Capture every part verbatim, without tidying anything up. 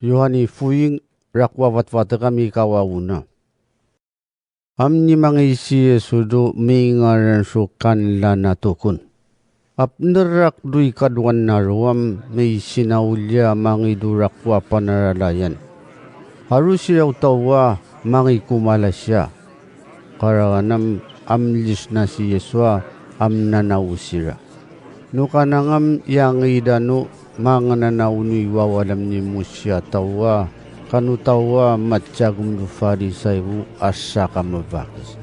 Yohane Fuiñ, Rakwa Vatvatek ami kawa una. Am nyimañ isi Yesu do miñaren sukan lana tokun. Ap nerak do ikaduan naruam me isina ulia mañi do Rakwa Panaralayan. Aru sira utawa mañi kumalasia. Karaganam am lis nasi Yesua am nanausira. Nukanañam yang idanu mangananaunu iwawalam ni musia tawa kanu tawa matsagum du Farisai u asaka mevakis.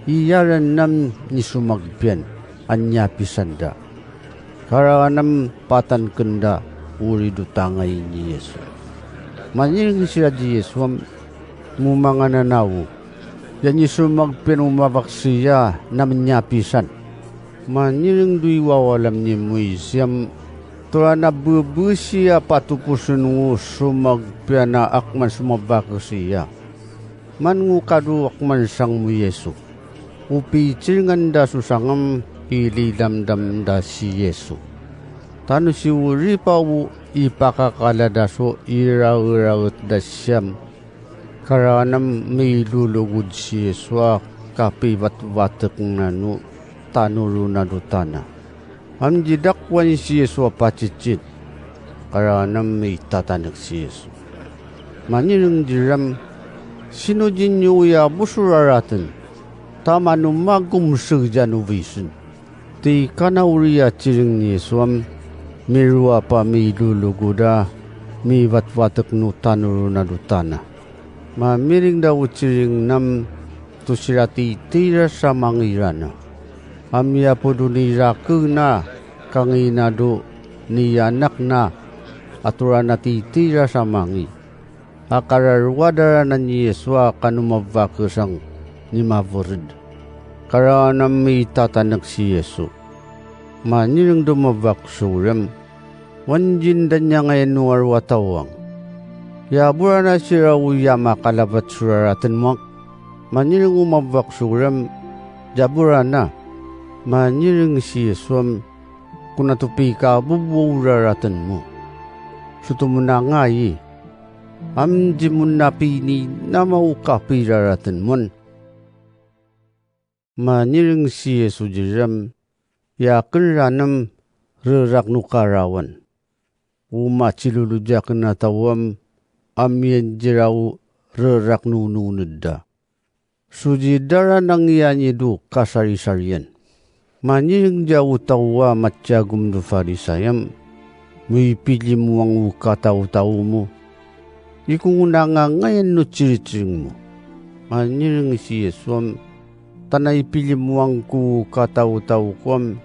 Iyaran nam ni sumagpian anyapisanda. Karaganam patan kenda uri du tangai ni Yesu. Manyiring sira di Yesu am mumangananau. Ya ni sumagpian umavak sia nam nyapisan. Manyiring du iwawalam ni muisiam. Turana bebesia patupusun ngu sumagpiana akman sumavak sia. Man ngu kadu akman sang mu Yesu. Upi ciringan da susangam ili damdam da si Yesu. Tanu si uri pa u ipakakala da so irau-iraut da siam. Karaganam me ilulugud si Yesu a kapi vatvatek nanu tanuru nadu tana. Am jidak wan si Yesu a pacitit. Karaganam me itatanek si Yesu. Manyiring diram sinu jinyu ya busur araten. Tamanu magum sirjan uvisun. Ti kana uri atiring ni Yesu am, mirua pa mi luluguda, mi vatvatek nu tanuru nadu tana. Ma miring da utiring nam, tusira titira samang irana. Am ya pudu ni rakuna, kang inadu, ni anak na, aturana titira samangi. Akara ruadara na ni Yesu akanuma vakesang ni mavurid. Kara anam mi tatanek si Yesu. Manyiring do mavak surem. Wanjin danyang enu arua tawang. Ya burana sira uyama kalabat surara tenmak. Manyiring umavak surem. Jaburana. Manyiring si Yesu am. Kuna tupi ka bubu urara tenmu. Sutumuna ngai. Am jimun napi ni nama ukapi raraten mun. Manyiring si Yesu jiram, ya kenranem, rerak nukarawan. Uma cilulu jaken atawam, am yen jirau rerak nunu nedda. Suji dara nangianyi du kasari-sarian. Manyiring ja utawa matjagum du Farisayam, mu ipilimuang ukata utawumu. Ikunguna ngangayan nu ciri-ciringmu. Manyiring si Yesuam, tana ipilimuang ku ukata utawukuam,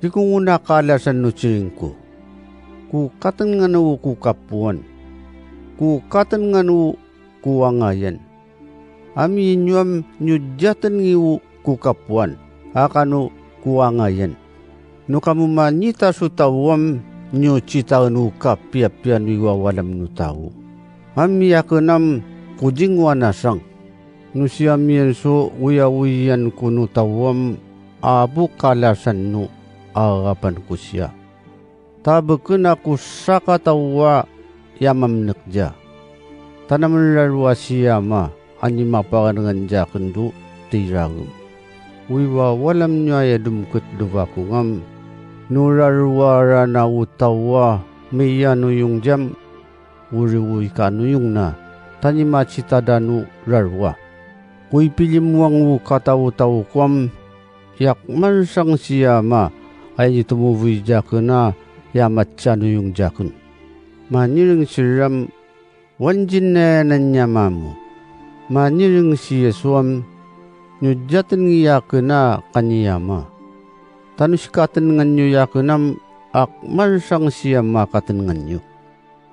ikunguna kalasan nu ciringku. Ku katen nganu ku kapuan. Ku katen nganu ku angayan. Ami inyuam nyujaten ngiu ku kapuan, akanu ku angayan. Nukamu manyita sutawam nyucita nu kapia-pia nu iwawalam nu tau. Ami akenam kujing wanasang. Nusiam yensu uya-uyan ku nu tawam abu kalasan nu arapan kusia. Tabeken aku saka tawa yamam nekja. Tanamen rarua siama anyi mapagan ngan jaken du tiragem. Wiwa walam nyo ayadum ket dubakungam. Nu rarua rana utawa meya nuyung jam. Uri ui kanuyung na tanyi macitada nu rarua. Kui pilimuang u kata utawa kuam. Yak mansang siama ayanyi tumuvu ijakena ya matsanuyung jaken. Manyiring siram wanjin na nanyamamu. Manyiring si Yesuam nyujaten ngiyakena kanyiyama. Tanus katen nganyu yakenam ak mansang siama katen nganyu.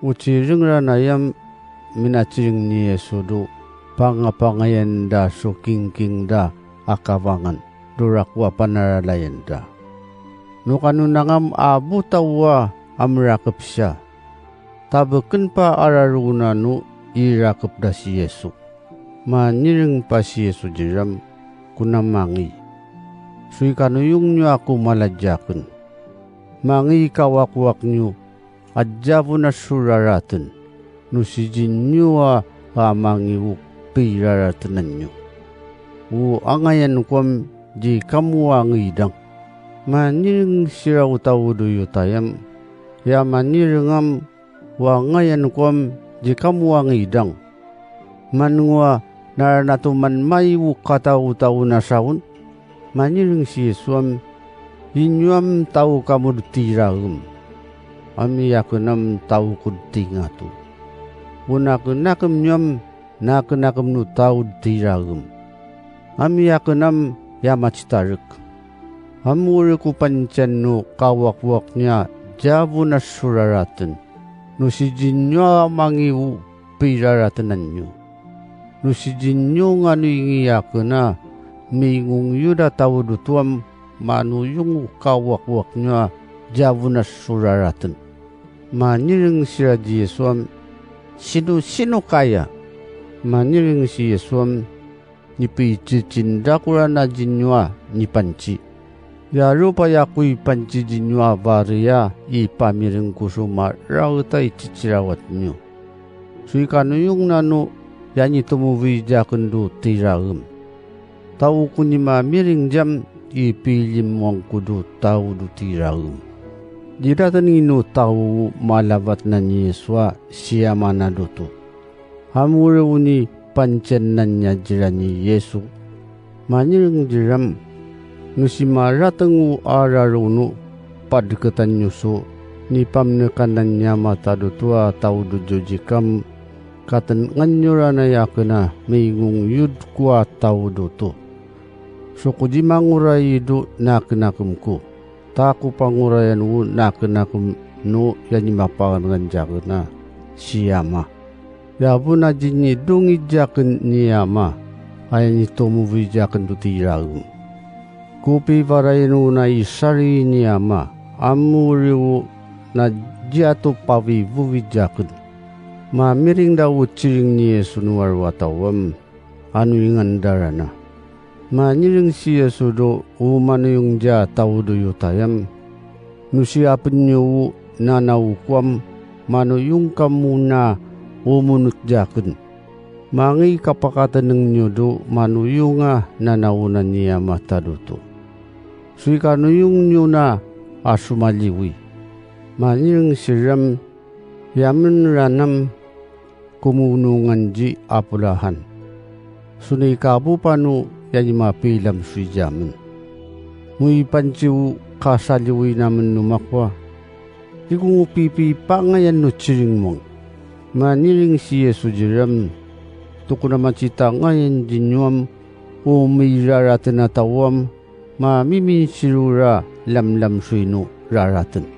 Uti ringranayam minatiring ni Yesu du pangapangayan da sukingking da akavangan durak wapanaralayan da. Nukanunangam abu tawa amrakep sia. Tabeken pa araruna nu irakep da si Yesu. Manyiring pa si Yesu jiram kuna mangi. Suikanuyung nyu aku malajaken. Mangi kawakwak nyu ajabun asuraraten. nusi jinyoa amañi ukpe iraratna nyo. Wu añayan kuam jikam uwaña idañ. Ma nyiring sira utau do yutayam, ya ma nyiring am wu añayan kuam jikam uwaña idañ. Man ngua naranatu man mai wukata utau nasaun. Ma nyiring si Yesu am, inyuam tau kamud tiraum. Am iyakinam tau kud tingatu. Wu nakenakem nyuam nakenakem nu taud tiraum. Am iyakinam ya macitarek. Am wuri kupancen nu kawakwak nya jabu nasuraraten. Nusi jinyo amañi u piraratna nyo. Nusi jinyo nganu ingiyakena, mingung yuda taudu tuam manuyung kawakwak nyo jabu nasuraraten. Ma nyiring sira Yesu am, sinu sinu kaya. Ma nyiring si Yesu am, nyipi cicin dakura na jinyo a nyipanci. Ya rupa ya kui panci jinyo a baria ipamiring kusuma rauta icicirawat nyo. Suika nuyung nanu ya nyitumu wijaken du tiraum. Tau kunima miring jam ipilim wangkudu tau du tiraum. Jidaten inu tau malabat na nyesua siama na dutu. Am wuri uni pancen nanya jiranyi Yesu. Ma nyiring jiram, nusi marateng u ararunu padketan nyusu, nipam nekanan nyama tadutua taudu jojikam, katen nganyura na yakena mingung yud kua taudu tu. Suku jimangura idu nakenakem ku. Taku pangurayan wu nakenakem nu ya nyimapangan ngan jakena siama. Ya buna jinyi dungi jaken niama, aya nyitumu wijaken duti iraum. Kupi barayan wu na isari niama, amuri wu na jiatu pawi buwi jaken. Ma miring da wu ciring ni Yesu nuar watawam, anu ingan darana. Ma nyiring si Yesu do u manuyung ja taudu yutayam. Nusi apenyu u nana ukuam manuyung kamuna umunut jaken. Mangi kapakateneng nyu do manuyung a nana una niama tadutu. Suika nuyung nyuna asumaliwi. Ma nyiring siram yamen ranam kumunungan ji apulahan. Suni kabupanu ya nyima pilam sui jamen. Mui panci u kasaliwi namen numakwa. Ikungu pipi pangayan nu ciring mong. Ma nyiring si Yesu jiram. Tukuna macita ngayan jinyuam. Umi raraten atawam. Ma mimin sirura lamlam suinu raraten.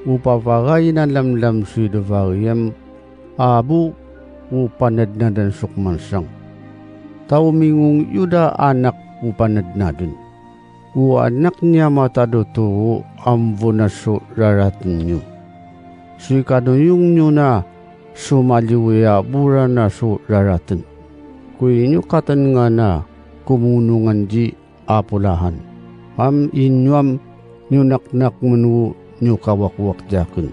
Upapagai na lamlam suidu vagiyam. Abu upanadnadan sukmansang. Tau mingung yuda anak upanadnadan. U anak niama tadutu u amvuna su raraten nyu. Suika nuyung nyuna sumaliwi aburana su raraten. Kui nyukaten ngana kumunungan ji apulahan. Am inyuam nyunaknak menwu nyukawakwak jaken.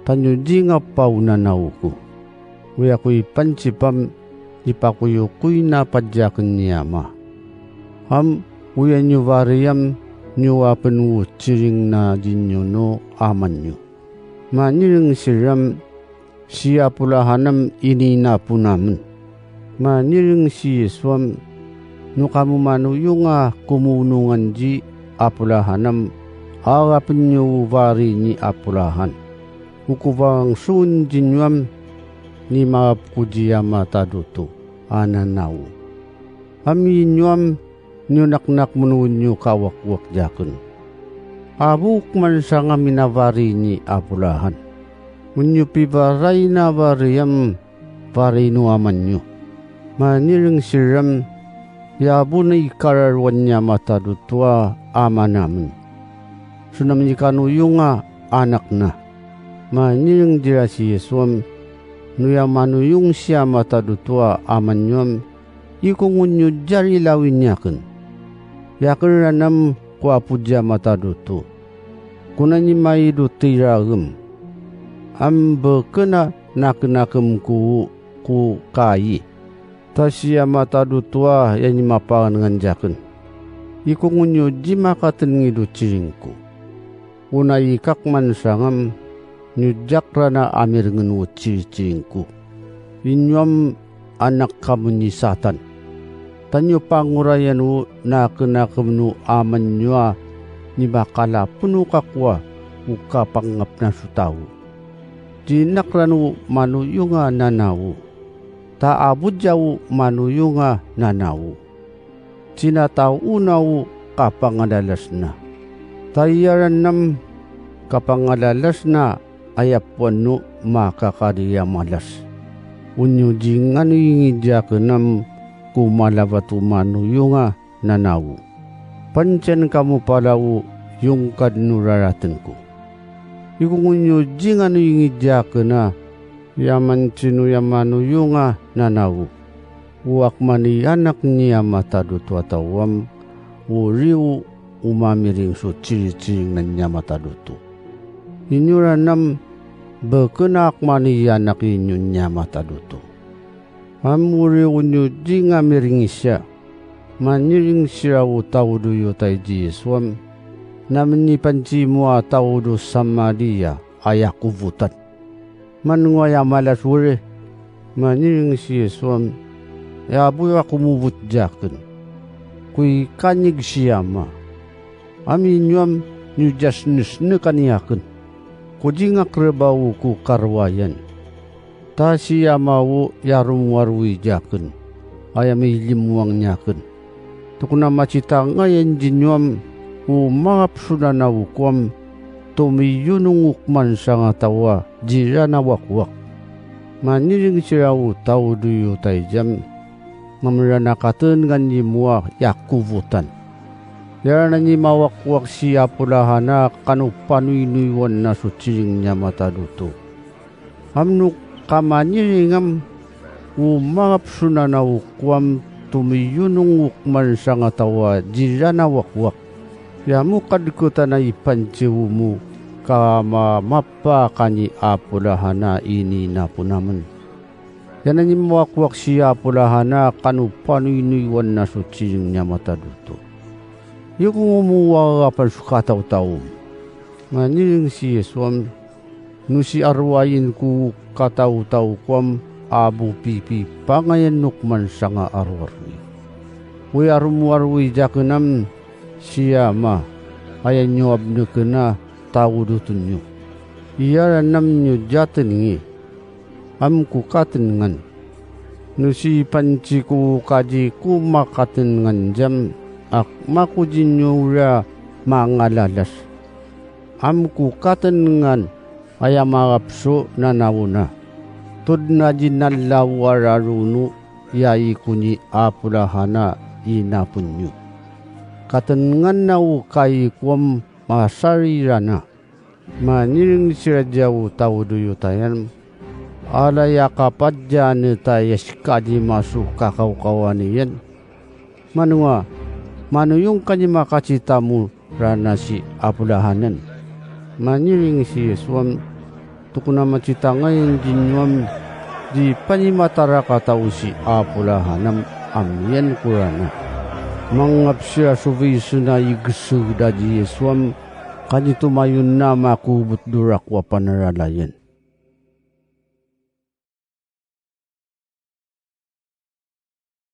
Tanyu jinga pauna nauku. Uya kui pancipam ipakuyu kui napa jaken niama. Am uya nyuvariam nyuapen wu ciring na jinyunu amanyu. Ma nyiring siram si apulahanam ini napunamen. Ma nyiring si Yesuam nukamu manuyunga kumunungan ji apulahanam awapenyu uvari ni apulahan. Ukuvang sun jinyuam ni maap kuji ama tadutu ananau. Am inyuam nyunaknak menwu nyukawakwak jaken. Abu ukman sanga minavari ni apulahan. Menyu pibarai navariam vari nu amanyu. Ma nyiring siram ya abu na ikararuan nyama tadutua amanamen. Sunam nyika nuyunga anakna. Ma nyiring jira si Yesuam nuya manuyung siama tadutua amanyuam. Ikungun nyu jari lawinyaken. Yaken ranam kuapuja mata dutu. Kuna nyimai duti ragem. Am bekena nakenakem ku, ku ka ye. Ta sia ama atade utua, ya nyem apañ ngan jakun. Ikoñ nyo jima katun ngidu tiring ku. Una ikak man sangam, nyo jak rana amirengen wo tiring-tiring ku. Inyuam anak kamu nyi Satan. Ta nyo pangurayan wo nakenakem nu aman nyoa, nyem akala punukak wa, uka pangap nasu tau. Jinak ran wo manuyunga nanawu. Ta abuja wo manuyunga nanawu. Jinata una wo kapangalalas na. Ta iyaran nam kapangalalas na ayapuan nu makakadi amalas. Unyu jingan ingi jakun am ku malabat wo manuyunga nanawu. Pancen kamu pala wo yungkad nu raraten ku. Ikoñ nyo jingan ingi jakun a, ya man tinu ya manuyunga nanawu. Uwak mani anak nyi ama atade utua tawam, uri wo uma miring so tiring-tiring na nyem atade utu. Inyuran nam, bekun ak mani anak inyo nyem atade utu. Am uri unyu jinga miring sia, maniring sira wo taudu yutai ji Yesuam, nam nyi panci mua taudu Samaria aya kuvutan. Man ngua ya malas were, maniring si Yesuam, ya abu aku mubut jakun. Kui kanyig sia ma. Am inyuam nyu jas nus ne kaniakun. Kujingak reba wo ku karuayan. Ta sia ma wo ya rumwaru ijakun. Ayam ilim wang nyakun. Tukuna macita ngayan jinyuam, u mangap sunana ukuam, tumi yunung ukman sangatawa, jirana wak-wak. Maniring sira u taudu yutai jam, ngamrana katun ngan nyimua yakuvutan. Yarana nyima wak-wak si apulahana kanu panui-nui wan nasu tiring nyamata dutu. Am nuk kamaniring am, u mangap sunana ukuam tumi yunung ukman sangatawa jirana wak-wak. Ya mukad kutana ipan ciwumu, kama mapa kani apulahana ini napunamun. Yana nyima wak-wak si apulahana kanu panui-nui wan nasu tiring nyamata dutu. Yukungumu warapan sukatau-taum. Maniring si Yesuam, nusi aruayin ku katau-tau kuam abu pipi pangayan nukman sanga aruarui. Wi arum warui jakenam, sia ma, aya nyoab nekena tau dutunyu. Iara nam nyu jaten ngi, am ku katen ngan. Nusi panci ku kaji ku makaten ngan jam, ak maku jinyu ura mangalalas. Am ku katen ngan, aya mangap su nanawuna. Tud naji nalawa rarunu, ya ikunyi apulahana inapunyu. Katen ngan na ukai kuam masari rana. Maniring sira jau tau duyutayan. Ala ya kapaja ne ta ya sikadi masu kakau-kawan iyan. Manua, manuyung kanyi makacitamu rana si apulahanan. Maniring si Yesuam, tukuna macitangayan jinyuam, di panyi matarakatau si apulahanam amian kurana. Mangap sira suvi suna igesu daji Yesuam, kanyi tumayun nama kubut durak wapanaralayan.